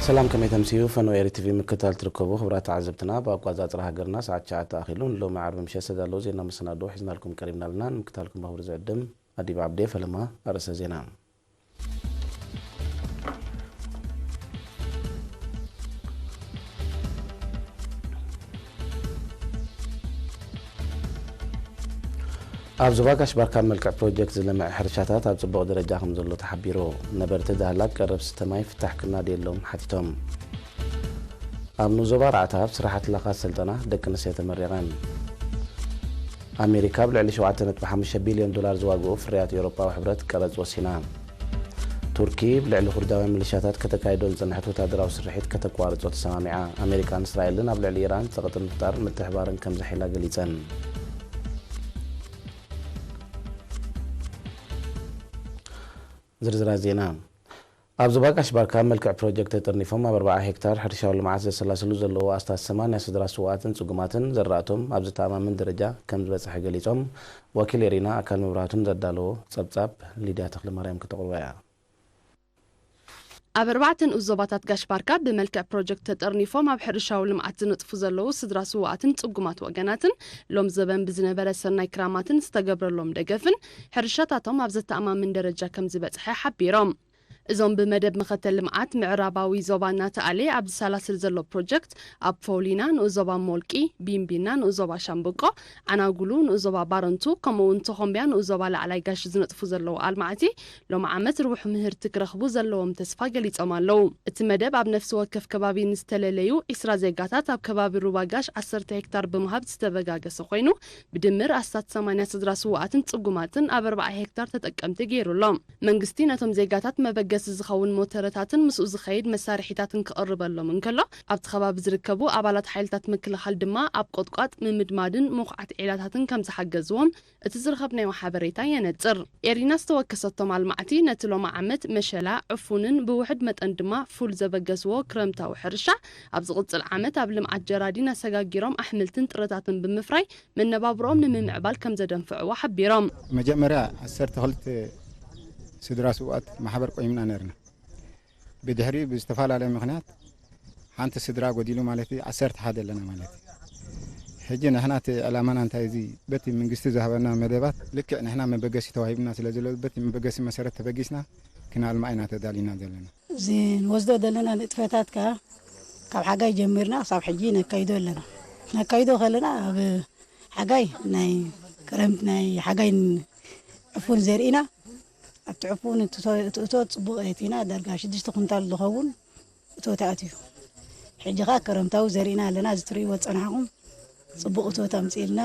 ሰላም፣ ከመይ ተምስዩ? ፈነወ ኤሪ ቲቪ ምክትታል ትርከቡ ክቡራት ተዓዘብትና፣ ብኣቋጻጽራ ሃገርና ሰዓት ትሽዓተ ኣኺሉ ንሎሚ ዓርቢ ምሸት ዝተዳለዉ ዜና መሰናድኦ ሒዝናልኩም ቀሪብና ኣለና። ንምክትታልኩም ብኣኽብሮት ዝዕድም ኣዲብ ዓብዴ። ፈለማ ኣርእስተ ዜና። ኣብ ዞባ ጋሽ ባርካ መልክዕ ፕሮጀክት ዝለምዐ ሕርሻታት ኣብ ጽቡቕ ደረጃ ከም ዘሎ ተሓቢሩ። ነበርቲ ዳህላክ ቀረብ ስተ ማይ ፍታሕ ክናድየሎም ሓቲቶም። ኣብ ንኡስ ዞባ ራዕታ ኣብ ስራሓት ላኻ ስልጠና ደቂ ኣንስትዮ ተመሪቐን። ኣሜሪካ ኣብ ልዕሊ ሸውዓተ ነጥቢ ሓሙሽተ ቢልዮን ዶላር ዝዋግኡ ፍርያት ኤውሮጳዊ ሕብረት ቀረጽ ወሲና። ቱርኪ ብልዕሊ ኩርዳውያን ሚሊሻታት ከተካይዶ ዝጸንሐት ወታደራዊ ስርሒት ከተቋርጾ ተሰማሚዓ። ኣሜሪካን እስራኤልን ኣብ ልዕሊ ኢራን ጸቕጢ ምፍጣር ምትሕባረን ከም ዝሕይላ ገሊጸን። ዝርዝራት ዜና። ኣብ ዞባ ጋሽ ባርካ መልክዕ ፕሮጀክት ተጠርኒፎም ኣብ ኣርብዓ ሄክታር ሕርሻዊ ልምዓት ዘሰላስሉ ዘለዉ ኣስታት ሰማንያ ስድራ ስዉኣትን ጽጉማትን ዘራእቶም ኣብ ዘተኣማምን ደረጃ ከም ዝበጽሐ ገሊጾም። ወኪል ኤሪና ኣካል መብራህቱን ዘዳለዎ ጸብጻብ ሊድያ ተኽለማርያም ክተቕርቦ እያ። ኣብ ኣርባዕተ ንኡስ ዞባታት ጋሽ ባርካ ብመልክዕ ፕሮጀክት ተጠርኒፎም ኣብ ሕርሻዊ ልምዓት ዝነጥፉ ዘለዉ ስድራ ስዉኣትን ጽጉማት ወገናትን ሎም ዘበን ብዝነበረ ሰናይ ክራማትን ዝተገብረሎም ደገፍን ሕርሻታቶም ኣብ ዘተኣማምን ደረጃ ከም ዝበጽሐ ሓቢሮም። እዞም ብመደብ መኸተ ልምዓት ምዕራባዊ ዞባ እናተኣልየ ኣብ ዝሰላስል ዘሎ ፕሮጀክት ኣብ ፎውሊና ንኡስ ዞባ ሞልቂ፣ ቢምቢና ንኡስ ዞባ ሻምብቆ፣ ዓናጉሉ ንኡስ ዞባ ባረንቱ ከምኡ እውን ተኾምቢያ ንኡስ ዞባ ላዕላይ ጋሽ ዝነጥፉ ዘለዉ ኣልማዕቲ ሎም ዓመት ርቡሕ ምህርቲ ክረኽቡ ዘለዎም ተስፋ ገሊጾም ኣለዉ። እቲ መደብ ኣብ ነፍሲ ወከፍ ከባቢ ንዝተለለዩ ዒስራ ዜጋታት ኣብ ከባቢ ሩባ ጋሽ ዓሰርተ ሄክታር ብምሃብ ዝተበጋገሰ ኮይኑ ብድምር ኣስታት ሰማንያ ስድራ ስዉኣትን ጽጉማትን ኣብ ኣርብዓ ሄክታር ተጠቀምቲ ገይሩ ኣሎ። መንግስቲ ነቶም ዜጋታት መበገሲ ዝኸውን ሞተረታትን ምስኡ ዝኸይድ መሳርሒታትን ክቕርበሎም እንከሎ ኣብቲ ከባቢ ዝርከቡ ኣባላት ሓይልታት ምክልኻል ድማ ኣብ ቆጥቋጥ ምምድማድን ምኹዓት ዒላታትን ከም ዝሓገዝዎም እቲ ዝረኸብናዮ ሓበሬታ የነጽር። ኤሪና ዝተወከሰቶም ኣልማዕቲ ነቲ ሎሚ ዓመት መሸላ፣ ዕፉንን ብውሕድ መጠን ድማ ፉል ዘበገስዎ ክረምታዊ ሕርሻ ኣብ ዝቕጽል ዓመት ኣብ ልምዓት ጀራዲን ኣሰጋጊሮም ኣሕምልትን ጥረታትን ብምፍራይ መነባብሮኦም ንምምዕባል ከም ዘደንፍዕዎ ሓቢሮም። መጀመርያ ዓሰርተ ክልተ ስድራ ስውኣት ማሕበር ቆይምና ነርና። ብድሕሪ ብዝተፈላለየ ምኽንያት ሓንቲ ስድራ ጎዲሉ ማለት እዩ፣ ዓሰርተ ሓደ ኣለና ማለት እዩ። ሕጂ ንሕና እቲ ዕላማና እንታይ እዚ በቲ መንግስቲ ዝሃበና መደባት ልክዕ ንሕና መበገሲ ተዋሂብና ስለ ዘሎ በቲ መበገሲ መሰረት ተበጊስና ክነልማ ኢና ተዳሊና ዘለና። እዚ ንወስዶ ዘለና ንጥፈታት ከኣ ካብ ሓጋይ ጀሚርና ክሳብ ሕጂ ነካይዶ ኣለና። ነካይዶ ከለና ኣብ ሓጋይ ናይ ክረምት ናይ ሓጋይ ዕፉን ዘርኢና ኣብቲ ዕፉን እቲ እቶ-፣ እቲ እቶት ጽቡቕ ኣእቲና ዳርጋ ሽዱሽተ ኩንታል ዝኸውን እቶት ኣእትዩ። ሕጂ ኸኣ ክረምታዊ ዘርኢና ኣለና። እዚ ትርእይዎ ዝጸናሕኩም ጽቡቕ እቶት ኣምጺእልና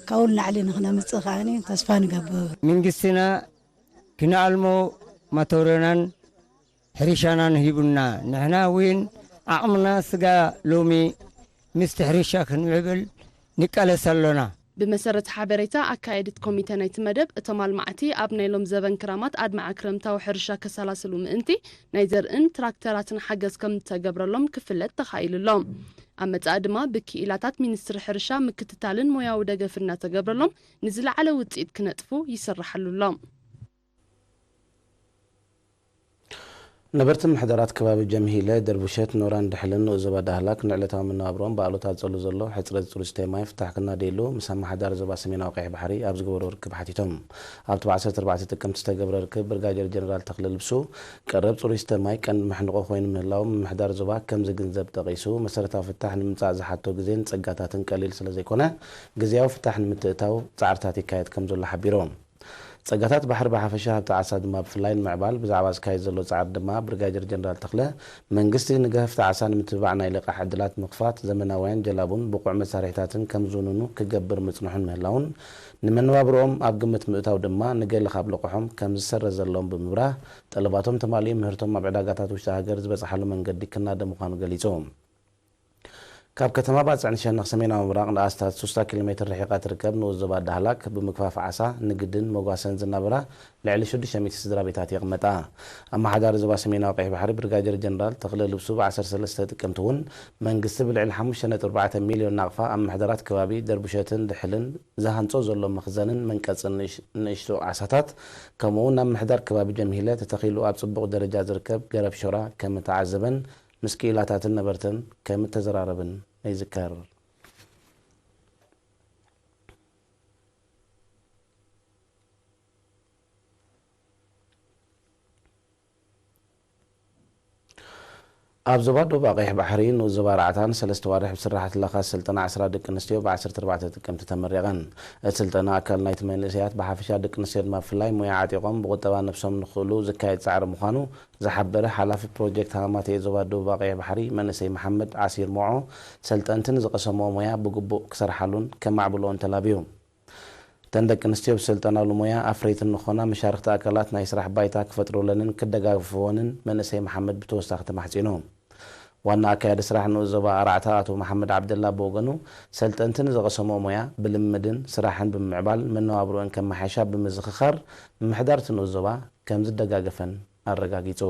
ካብኡ ንላዕሊ ንኽነምጽእ ከኣኒ ተስፋ ንገብር። መንግስትና ክንኣልሞ መተውረናን ሕርሻናን ሂቡና። ንሕና እውን ዓቕምና ስጋ ሎሚ ምስቲ ሕርሻ ክንምዕብል ንቃለስ ኣሎና። ብመሰረት ሓበሬታ ኣካየዲት ኮሚተ ናይቲ መደብ፣ እቶም ኣልማዕቲ ኣብ ናይ ሎም ዘበን ክራማት ኣድማዒ ክረምታዊ ሕርሻ ከሰላስሉ ምእንቲ ናይ ዘርእን ትራክተራትን ሓገዝ ከም እተገብረሎም ክፍለጥ ተኻኢሉ ኣሎ። ኣብ መጻኢ ድማ ብክኢላታት ሚኒስትሪ ሕርሻ ምክትታልን ሞያዊ ደገፍን እናተገብረሎም ንዝለዓለ ውጽኢት ክነጥፉ ይስራሓሉ ኣሎ። ነበርቲ ምሕደራት ከባቢ ጀምሂለ፣ ደርቡሸት፣ ኖራን ድሕልን ንኡስ ዞባ ዳህላክ ንዕለታዊ መነባብሮኦም ብኣሉታ ዝጸሉ ዘሎ ሕጽረት ጽሩይ ዝስተይ ማይ ፍታሕ ክናደየሉ ምስ ኣመሓዳሪ ዞባ ሰሜናዊ ቀይሕ ባሕሪ ኣብ ዝገበሮ ርክብ ሓቲቶም። ኣብቲ ብ ዓሰርተ ኣርባዕተ ጥቅምቲ ዝተገብረ ርክብ ብርጋዴር ጀነራል ተኽለ ልብሱ፣ ቀረብ ጽሩይ ዝስተ ማይ ቀንዲ መሕንቆ ኮይኑ ምህላው ምምሕዳር ዞባ ከም ዝግንዘብ ጠቒሱ፣ መሰረታዊ ፍታሕ ንምምጻእ ዝሓቶ ግዜን ጸጋታትን ቀሊል ስለ ዘይኮነ፣ ግዝያዊ ፍታሕ ንምትእታው ጻዕርታት ይካየድ ከም ዘሎ ሓቢሩ። ጸጋታት ባሕሪ ብሓፈሻ፣ ሃብቲ ዓሳ ድማ ብፍላይ ንምዕባል ብዛዕባ ዝካየድ ዘሎ ጻዕሪ ድማ ብርጋዴር ጀነራል ተኽለ፣ መንግስቲ ንገፈፍቲ ዓሳ ንምትብባዕ ናይ ልቓሕ ዕድላት ምኽፋት፣ ዘመናውያን ጀላቡን ብቑዕ መሳርሒታትን ከም ዝውንኑ ክገብር ምጽንሑን ምህላውን፣ ንመነባብሮኦም ኣብ ግምት ምእታው ድማ ንገለ ካብ ልቓሖም ከም ዝሰረዘሎም ብምብራህ፣ ጠለባቶም ተማሊኡ ምህርቶም ኣብ ዕዳጋታት ውሽጢ ሃገር ዝበጽሓሉ መንገዲ ክናደ ምዃኑ ገሊጹ። ካብ ከተማ ባጽዕን ሸነኽ ሰሜናዊ ምብራቕ ንኣስታት ሱሳ ኪሎ ሜትር ርሒቓ ትርከብ ንኡስ ዞባ ዳህላክ ብምግፋፍ ዓሳ፣ ንግድን መጓሰን ዝናበራ ልዕሊ ሽዱሽተ ሚእቲ ስድራ ቤታት ይቕመጣ። ኣመሓዳሪ ዞባ ሰሜናዊ ቀይሕ ባሕሪ ብርጋዴር ጀነራል ተኽለ ልብሱ ብ ዓሰርተ ሰለስተ ጥቅምቲ እውን መንግስቲ ብልዕሊ ሓሙሽተ ነጥቢ ኣርባዕተ ሚልዮን ናቕፋ ኣብ ምሕደራት ከባቢ ደርቡሸትን ድሕልን ዝሃንጾ ዘሎ መኽዘንን መንቀጽን ንእሽ-፣ ንእሽቶ ዓሳታት ከምኡ እውን ኣብ ምሕዳር ከባቢ ጀምሂለ ተተኺሉ ኣብ ጽቡቕ ደረጃ ዝርከብ ገረብ ሾራ ከም እተዓዘበን ምስ ክኢላታትን ነበርትን ከም እተዘራረብን ይዝከር። ኣብ ዞባ ደቡብ ኣቕይሕ ባሕሪ ንኡስ ዞባ ኣርዓታን ሰለስተ ዋርሕ ብስራሓት ለኻስ ስልጠና ዕስራ ደቂ ኣንስትዮ ብዓሰርተ ኣርባዕተ ጥቅምቲ ተመሪቐን። እቲ ስልጠና ኣካል ናይቲ መንእሰያት ብሓፈሻ ደቂ ኣንስትዮ ድማ ብፍላይ ሞያ ዓጢቖም ብቁጠባ ነብሶም ንኽእሉ ዝካየድ ጻዕሪ ምዃኑ ዝሓበረ ሓላፊ ፕሮጀክት ሃማመተኤ ዞባ ደቡብ ኣቕይሕ ባሕሪ መንእሰይ መሓመድ ዓሲር ሞዖ፣ ሰልጠንቲ ንዝቐሰምኦ ሞያ ብግቡእ ክሰርሓሉን ከማዕብልኦን ተላብዩ። እተን ደቂ ኣንስትዮ ብዝሰልጠናሉ ሞያ ኣፍረይቲ ንኽኾና መሻርኽቲ ኣካላት ናይ ስራሕ ባይታ ክፈጥሩለንን ክደጋግፍወንን መንእሰይ መሓመድ ብተወሳኺ ተማሕጺኑ። ዋና ኣካያዲ ስራሕ ንኡስ ዞባ ኣርዓታ ኣቶ መሓመድ ዓብደላ ብወገኑ፣ ሰልጠንቲ ንዝቐሰምኦ ሞያ ብልምምድን ስራሕን ብምምዕባል መነባብሮአን ከመሓይሻ ብምዝኽኻር፣ ምምሕዳር እቲ ንኡስ ዞባ ከም ዝደጋገፈን ኣረጋጊጹ።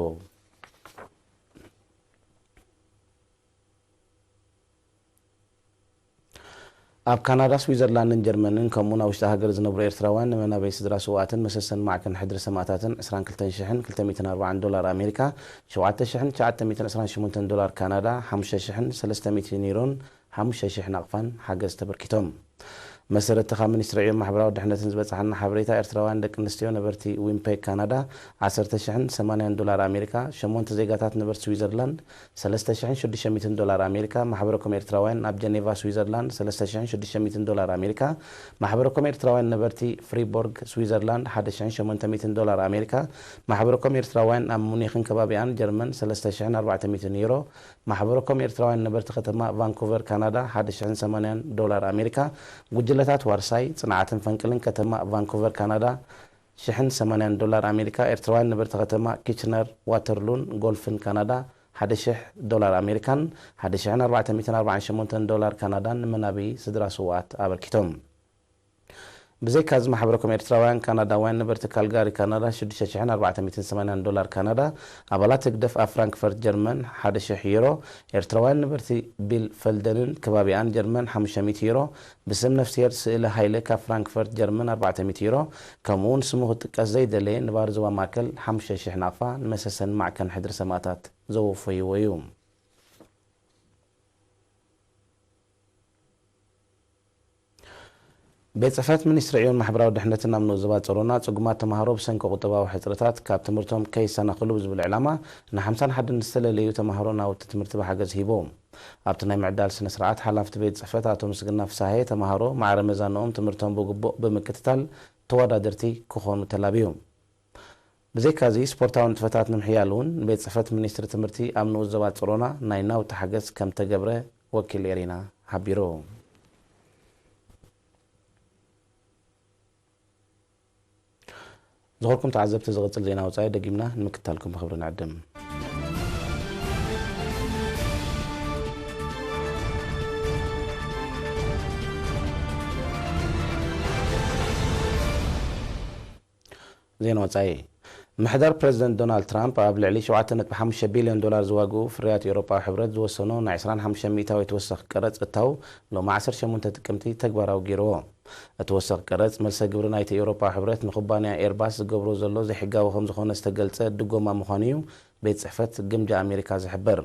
ኣብ ካናዳ፣ ስዊዘርላንድን ጀርመንን ከምኡውን ኣብ ውሽጢ ሃገር ዝነብሩ ኤርትራውያን ንመናበይ ስድራ ስውኣትን መሰሰን ማዕከን ሕድሪ ሰማእታትን ዕስራን ክልተን ሽሕን ክልተ ሚእትን ኣርባዓን ዶላር ኣሜሪካ፣ ሸውዓተ ሽሕን ትሽዓተ ሚእትን ዕስራን ሸሞንተን ዶላር ካናዳ፣ ሓሙሽተ ሽሕን ሰለስተ ሚእትን ዩሮን ሓሙሽተ ሽሕ ናቕፋን ሓገዝ ተበርኪቶም። መሰረት እቲ ካብ ሚኒስትሪ ዕዮን ማሕበራዊ ድሕነትን ዝበጽሓና ሓበሬታ፣ ኤርትራውያን ደቂ ኣንስትዮ ነበርቲ ዊምፔግ ካናዳ ዓሰርተ ሽሕን ሰማንያን ዶላር ኣሜሪካ፣ ሸሞንተ ዜጋታት ነበርቲ ስዊዘርላንድ ሰለስተ ሽሕን ሽዱሽተ ሚእትን ዶላር ኣሜሪካ፣ ማሕበረኮም ኤርትራውያን ኣብ ጀኔቫ ስዊዘርላንድ ሰለስተ ሽሕን ሽዱሽተ ሚእትን ዶላር ኣሜሪካ፣ ማሕበረኮም ኤርትራውያን ነበርቲ ፍሪቦርግ ስዊዘርላንድ ሓደ ሽሕን ሸሞንተ ሚእትን ዶላር ኣሜሪካ፣ ማሕበረኮም ኤርትራውያን ኣብ ሙኒኽን ከባቢኣን ጀርመን ሰለስተ ሽሕን ኣርባዕተ ሚእትን ዩሮ፣ ማሕበረኮም ኤርትራውያን ነበርቲ ከተማ ቫንኩቨር ካናዳ ሓደ ሽሕን ሰማንያን ዶላር ኣሜሪካ፣ ጉጅለታት ዋርሳይ፣ ጽንዓትን ፈንቅልን ከተማ ቫንኩቨር ካናዳ ሽሕን ሰማንያን ዶላር ኣሜሪካ፣ ኤርትራውያን ነበርቲ ከተማ ኪችነር ዋተርሉን ጎልፍን ካናዳ ሓደ ሽሕ ዶላር ኣሜሪካን ሓደ ሽሕን ኣርባዕተ ሚእትን ኣርባዓን ሸሞንተን ዶላር ካናዳን ንመናብዪ ስድራ ስውኣት ኣበርኪቶም። ብዘይካዚ ማሕበረኮም ኤርትራውያን ካናዳውያን ነበርቲ ካልጋሪ ካናዳ ሽዱሽተ ሽሕን ኣርባዕተ ሚእትን ሰማንያን ዶላር ካናዳ፣ ኣባላት ህግደፍ ኣብ ፍራንክፈርት ጀርመን ሓደ ሽሕ ዩሮ፣ ኤርትራውያን ነበርቲ ቢልፈልደንን ከባቢኣን ጀርመን ሓሙሽተ ሚእቲ ዩሮ፣ ብስም ነፍስሄር ስእለ ሃይለ ካብ ፍራንክፈርት ጀርመን ኣርባዕተ ሚእቲ ዩሮ፣ ከምኡውን ስሙ ክጥቀስ ዘይደለየ ነባሪ ዞባ ማእከል ሓሙሽተ ሽሕ ናቕፋ ንመሰሰን ማዕከን ሕድሪ ሰማእታት ዘወፈይዎ እዩ። ቤት ጽሕፈት ሚኒስትሪ ዕዮን ማሕበራዊ ድሕነትን ኣብ ንኡስ ዞባ ጸሮና፣ ጽጉማት ተማሃሮ ብሰንኪ ቁጠባዊ ሕጽረታት ካብ ትምህርቶም ከይሰናኸሉ ብዝብል ዕላማ፣ ንሓምሳን ሓደን ዝተለለዩ ተማሃሮ ናውቲ ትምህርቲ ብሓገዝ ሂቡ። ኣብቲ ናይ ምዕዳል ስነ ስርዓት፣ ሓላፍቲ ቤት ጽሕፈት ኣቶ ምስግና ፍሳሃየ፣ ተማሃሮ ማዕረ መዛንኦም ትምህርቶም ብግቡእ ብምክትታል ተወዳደርቲ ክኾኑ ተላብዩ። ብዘይካዚ፣ ስፖርታዊ ንጥፈታት ንምሕያል እውን ቤት ጽሕፈት ሚኒስትሪ ትምህርቲ ኣብ ንኡስ ዞባ ጽሮና ናይ ናውቲ ሓገዝ ከም ተገብረ ወኪል ኤሪና ሓቢሩ። ዝኸበርኩም ተዓዘብቲ፣ ዝቕጽል ዜና ወጻኢ ደጊምና ንምክትታልኩም ብኽብሪ ንዕድም። ዜና ወጻኢ። ምሕዳር ፕረዚደንት ዶናልድ ትራምፕ ኣብ ልዕሊ ሸውዓተ ነጥቢ ሓሙሽተ ቢልዮን ዶላር ዝዋግኡ ፍርያት ኤውሮጳዊ ሕብረት ዝወሰኖ ናይ ዕስራን ሓሙሽተን ሚእታዊት ወሰኽ ቀረጽ እታው ሎሚ ዓሰርተ ሸሞንተ ጥቅምቲ ተግባራዊ ገይርዎ። እቲ ወሰኽ ቀረጽ መልሰ ግብሪ ናይቲ ኤውሮጳዊ ሕብረት ንኩባንያ ኤርባስ ዝገብሮ ዘሎ ዘይሕጋዊ ከም ዝኾነ ዝተገልጸ ድጎማ ምዃኑ እዩ ቤት ጽሕፈት ግምጃ ኣሜሪካ ዝሕብር።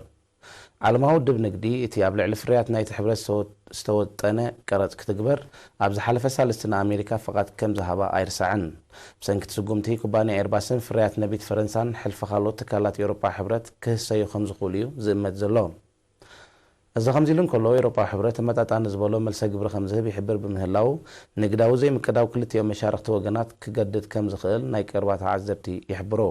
ዓለማዊ ውድብ ንግዲ፣ እቲ ኣብ ልዕሊ ፍርያት ናይቲ ሕብረት ዝተወ-፣ ዝተወጠነ ቀረጽ ክትግበር፣ ኣብ ዝሓለፈ ሳልስቲ ንኣሜሪካ ፍቓድ ከም ዝሃባ ኣይርሳዕን። ብሰንኪ እቲ ስጉምቲ፣ ኩባንያ ኤርባስን ፍርያት ነቢት ፈረንሳን ሕልፊ ካልኦት ትካላት ኤውሮጳ ሕብረት ክህሰዩ ከም ዝኽእሉ እዩ ዝእመት ዘሎ። እዚ ከምዚ ኢሉ እንከሎ፣ ኤውሮጳዊ ሕብረት ተመጣጣኒ ዝበሎ መልሰ ግብሪ ከም ዝህብ ይሕብር ብምህላዉ፣ ንግዳዊ ዘይምቅዳው ክልቲኦም መሻርኽቲ ወገናት ክገድድ ከም ዝኽእል ናይ ቀረባ ተዓዘብቲ ይሕብሩ።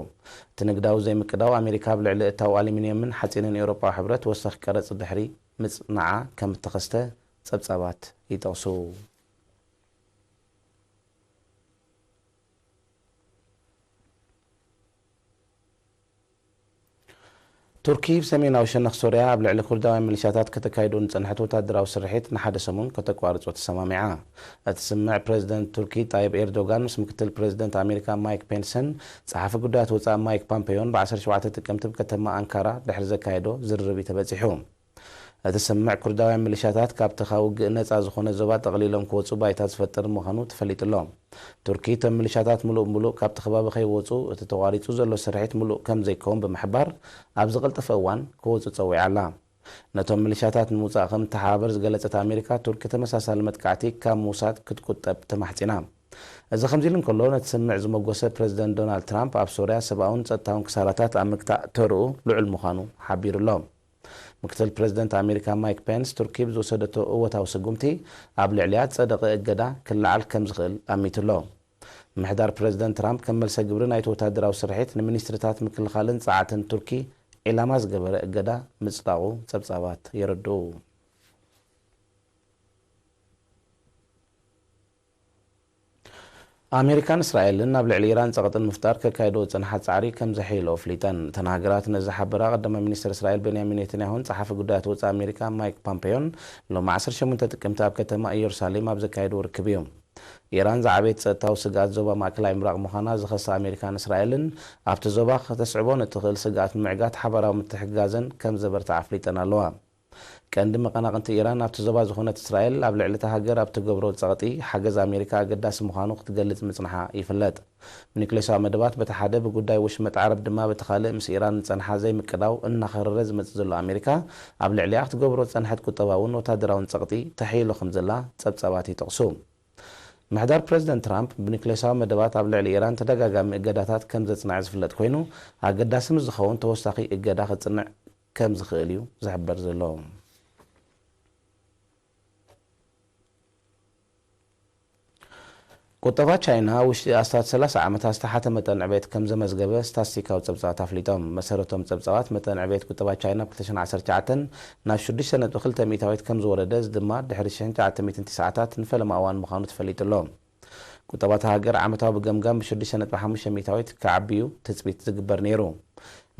እቲ ንግዳዊ ዘይምቅዳው፣ ኣሜሪካ ኣብ ልዕሊ እታው ኣሉሚንየምን ሓጺንን ኤውሮጳዊ ሕብረት ወሰኽ ቀረጽ ድሕሪ ምጽንዓ ከም እተኸስተ ጸብጻባት ይጠቕሱ። ቱርኪ፣ ሰሜናዊ ሸነኽ ሶርያ ኣብ ልዕሊ ኩርዳውያን ሚሊሻታት ከተካይዶ ንጸንሐት ወታደራዊ ስርሒት ንሓደ ሰሙን ከተቋርጾ ተሰማሚዓ። እቲ ስምምዕ፣ ፕረዚደንት ቱርኪ ጣይብ ኤርዶጋን ምስ ምክትል ፕረዚደንት ኣሜሪካ ማይክ ፔንስን ጸሓፊ ጉዳያት ወጻኢ ማይክ ፓምፔዮን ብ ዓሰርተ ሸውዓተ ጥቅምቲ ብ ከተማ ኣንካራ ድሕሪ ዘካየዶ ዝርርብ እዩ ተበጺሑ። እቲ ስምምዕ፣ ኩርዳውያን ሚሊሻታት ካብቲ ካብ ውግእ ነጻ ዝኾነ ዞባ ጠቕሊሎም ክወጹ ባይታ ዝፈጥር ምዃኑ ተፈሊጡ ኣሎ። ቱርኪ፣ እቶም ሚሊሻታት ምሉእ ብምሉእ ካብቲ ከባቢ ከይወጹ፣ እቲ ተቋሪጹ ዘሎ ስርሒት ምሉእ ከም ዘይከውን ብምሕባር፣ ኣብ ዝቐልጠፈ እዋን ክወጹ ጸዊዓ ኣላ። ነቶም ሚሊሻታት ንምውጻእ ከም እተሓባበር ዝገለጸት ኣሜሪካ፣ ቱርኪ ተመሳሳሊ መጥቃዕቲ ካብ ምውሳድ ክትቁጠብ ተማሕጺና። እዚ ከምዚ ኢሉ እንከሎ፣ ነቲ ስምምዕ ዝመጎሰ ፕረዚደንት ዶናልድ ትራምፕ፣ ኣብ ሶርያ ሰብኣውን ጸጥታውን ክሳራታት ኣብ ምግታእ ተርኡ ልዑል ምዃኑ ሓቢሩ ኣሎ። ምክትል ፕረዚደንት ኣሜሪካ ማይክ ፔንስ፣ ቱርኪ ብዝወሰደቶ እወታዊ ስጉምቲ ኣብ ልዕሊኣ ዝጸደቐ እገዳ ክለዓል ከም ዝኽእል ኣሚቱ ኣሎ። ምሕዳር ፕረዚደንት ትራምፕ፣ ከም መልሰ ግብሪ ናይቲ ወታደራዊ ስርሒት፣ ንሚኒስትሪታት ምክልኻልን ጸዓትን ቱርኪ ዒላማ ዝገበረ እገዳ ምጽዳቑ ጸብጻባት የረድኡ። ኣሜሪካን እስራኤልን ኣብ ልዕሊ ኢራን ጸቕጢ ንምፍጣር ከካይድኦ ዝጸንሓ ጻዕሪ ከም ዘሐይልኦ ኣፍሊጠን። እተን ሃገራት ነዚ ዝሓበራ፣ ቀዳማይ ሚኒስትር እስራኤል ቤንያሚን ኔታንያሁን ጸሓፊ ጉዳያት ወጻኢ ኣሜሪካ ማይክ ፖምፔዮን ሎሚ ዓሰርተ ሸሞንተ ጥቅምቲ ኣብ ከተማ ኢየሩሳሌም ኣብ ዘካየድዎ ርክብ እዩ። ኢራን ዝዓበየት ጸጥታዊ ስግኣት ዞባ ማእከላይ ምብራቕ ምዃና ዝኸሳ ኣሜሪካን እስራኤልን፣ ኣብቲ ዞባ ከተስዕቦ ንእትኽእል ስግኣት ንምዕጋት ሓባራዊ ምትሕግጋዘን ከም ዘበርትዓ ኣፍሊጠን ኣለዋ። ቀንዲ መቐናቕንቲ ኢራን ኣብቲ ዞባ ዝኾነት እስራኤል፣ ኣብ ልዕሊ እታ ሃገር ኣብ ትገብሮ ጸቕጢ፣ ሓገዝ ኣሜሪካ ኣገዳሲ ምዃኑ ክትገልጽ ምጽንሓ ይፍለጥ። ብኒክሌሳዊ መደባት በቲ ሓደ፣ ብጉዳይ ወሽመጥ ዓረብ ድማ በቲ ካልእ፣ ምስ ኢራን ዝጸንሓ ዘይምቅዳው እናኸረረ ዝመጽእ ዘሎ ኣሜሪካ፣ ኣብ ልዕሊኣ ክትገብሮ ዝጸንሐት ቁጠባውን ወታደራውን ጸቕጢ ተሐይሎ ከም ዘላ ጸብጻባት ይጠቕሱ። ምሕዳር ፕረዚደንት ትራምፕ፣ ብኒክሌሳዊ መደባት ኣብ ልዕሊ ኢራን ተደጋጋሚ እገዳታት ከም ዘጽንዐ ዝፍለጥ ኮይኑ፣ ኣገዳሲ ምስ ዝኸውን ተወሳኺ እገዳ ከጽንዕ ከም ዝኽእል እዩ ዝሕበር ዘሎ። ቁጠባ ቻይና ውሽጢ ኣስታት ሰላሳ ዓመታት ዝተሓተ መጠን ዕቤት ከም ዘመዝገበ ስታትስቲካዊ ጸብጻባት ኣፍሊጦም። መሰረቶም ጸብጻባት፣ መጠን ዕቤት ቁጠባ ቻይና ኣብ ክልተ ሽሕን ዓሰርተ ትሽዓተን ናብ ሽዱሽተ ነጥቢ ክልተ ሚእታዊት ከም ዝወረደ፣ እዚ ድማ ድሕሪ ሽሕን ትሽዓተ ሚእትን ትስዓታት ንፈለማ እዋን ምዃኑ ተፈሊጡ ኣሎ። ቁጠባ እታ ሃገር ዓመታዊ ብገምጋም ብሽዱሽተ ነጥቢ ሓሙሽተ ሚእታዊት ክዓቢ እዩ ትጽቢት ዝግበር ነይሩ።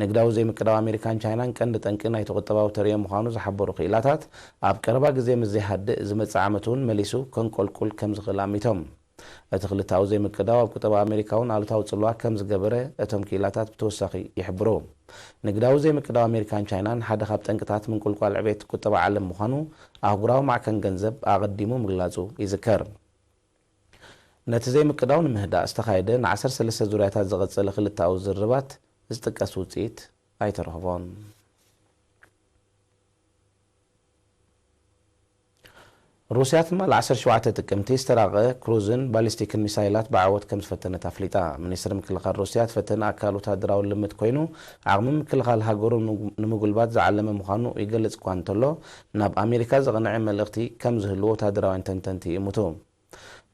ንግዳዊ ዘይምቅዳው ኣሜሪካን ቻይናን ቀንዲ ጠንቂ ናይቲ ቁጠባዊ ተርእዮ ምዃኑ ዝሓበሩ ክኢላታት፣ ኣብ ቀረባ ግዜ ምስ ዘይሃድእ፣ ዝመጽእ ዓመት እውን መሊሱ ከንቆልቁል ከም ዝኽእል ኣሚቶም። እቲ ክልተኣዊ ዘይምቅዳው ኣብ ቁጠባ ኣሜሪካ እውን ኣሉታዊ ጽልዋ ከም ዝገበረ እቶም ክኢላታት ብተወሳኺ ይሕብሩ። ንግዳዊ ዘይምቅዳው ኣሜሪካን ቻይናን ሓደ ካብ ጠንቅታት ምንቁልቋል ዕቤት ቁጠባ ዓለም ምዃኑ ኣህጉራዊ ማዕከን ገንዘብ ኣቐዲሙ ምግላጹ ይዝከር። ነቲ ዘይምቅዳው ንምህዳእ ዝተኻየደ ንዓሰርተ ሰለስተ ዙርያታት ዝቐጸለ ክልተኣዊ ዝርርባት ዝጥቀስ ውጽኢት ኣይተረኽቦን። ሩስያ ትማሊ ዓሰርተ ሸውዓተ ጥቅምቲ ዝተራቐ ክሩዝን ባሊስቲክን ሚሳይላት ብዓወት ከም ዝፈተነት ኣፍሊጣ። ሚኒስትሪ ምክልኻል ሩስያ፣ እቲ ፈተነ ኣካል ወታደራዊ ልምምድ ኮይኑ፣ ዓቕሚ ምክልኻል ሃገሩ ንምጉልባት ዝዓለመ ምዃኑ ይገልጽ እኳ እንተሎ፣ ናብ ኣሜሪካ ዘቕንዐ መልእኽቲ ከም ዝህልዎ ወታደራውያን ተንተንቲ ይእምቱ።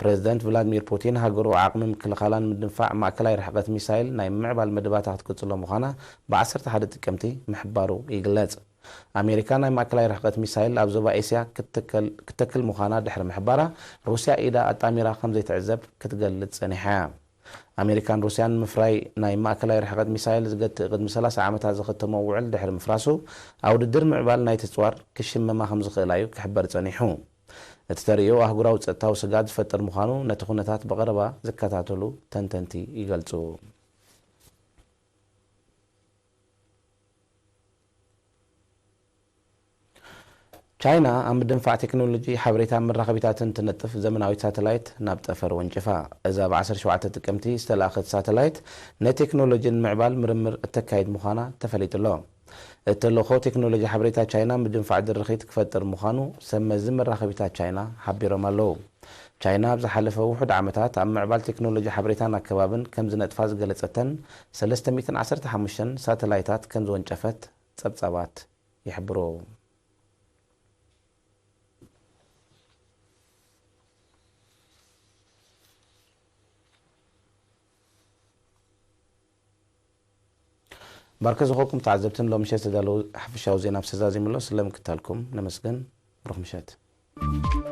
ፕረዚደንት ቭላድሚር ፑቲን፣ ሃገሩ ዓቕሚ ምክልኻላ ንምድንፋዕ ማእከላይ ርሕቀት ሚሳይል ናይ ምምዕባል መደባታ ክትቅጽሎ ምዃና ብ ዓሰርተ ሓደ ጥቅምቲ ምሕባሩ ይግለጽ። ኣሜሪካ ናይ ማእከላይ ርሕቀት ሚሳይል ኣብ ዞባ ኤስያ ክትተከል፣ ክትተክል ምዃና ድሕሪ ምሕባራ፣ ሩስያ ኢዳ ኣጣሚራ ከም ዘይትዕዘብ ክትገልጽ ጸኒሓ እያ። ኣሜሪካን ሩስያን ምፍራይ ናይ ማእከላይ ርሕቀት ሚሳይል ዝገትእ ቅድሚ ሰላሳ ዓመታት ዝኸተሞ ውዕል ድሕሪ ምፍራሱ፣ ኣብ ውድድር ምዕባል ናይቲ ጽዋር ክሽመማ ከም ዝኽእላ እዩ ክሕበር ጸኒሑ። እቲ ተርእዮ ኣህጉራዊ ጸጥታዊ ስግኣት ዝፈጥር ምዃኑ ነቲ ኩነታት ብቐረባ ዝከታተሉ ተንተንቲ ይገልጹ። ቻይና ኣብ ምድንፋዕ ቴክኖሎጂ ሓበሬታን መራኸቢታትን ትነጥፍ ዘመናዊት ሳተላይት ናብ ጠፈር ወንጭፋ። እዛ ብ ዓሰርተ ሸውዓተ ጥቅምቲ ዝተላእኸት ሳተላይት፣ ንቴክኖሎጂ ንምዕባል ምርምር እተካይድ ምዃና ተፈሊጡ ኣሎ። እቲ ተልእኾ፣ ቴክኖሎጂ ሓበሬታ ቻይና ምድንፋዕ ድርኺት ክፈጥር ምዃኑ ሰብ መዚ መራኸቢታት ቻይና ሓቢሮም ኣለዉ። ቻይና ኣብ ዝሓለፈ ውሑድ ዓመታት ኣብ ምዕባል ቴክኖሎጂ ሓበሬታን ኣከባብን ከም ዝነጥፋ ዝገለጸተን ሰለስተ ሚእትን ዓሰርተ ሓሙሽተን ሳተላይታት ከም ዝወንጨፈት ጸብጻባት ይሕብሩ። ባርከ ዝኾንኩም ተዓዘብትን ሎምሸት ዝተዳለዉ ሓፈሻዊ ዜና ኣብ ሰዛዚምሎ ስለ ምክታልኩም ነመስግን። ብሩኽ ምሸት።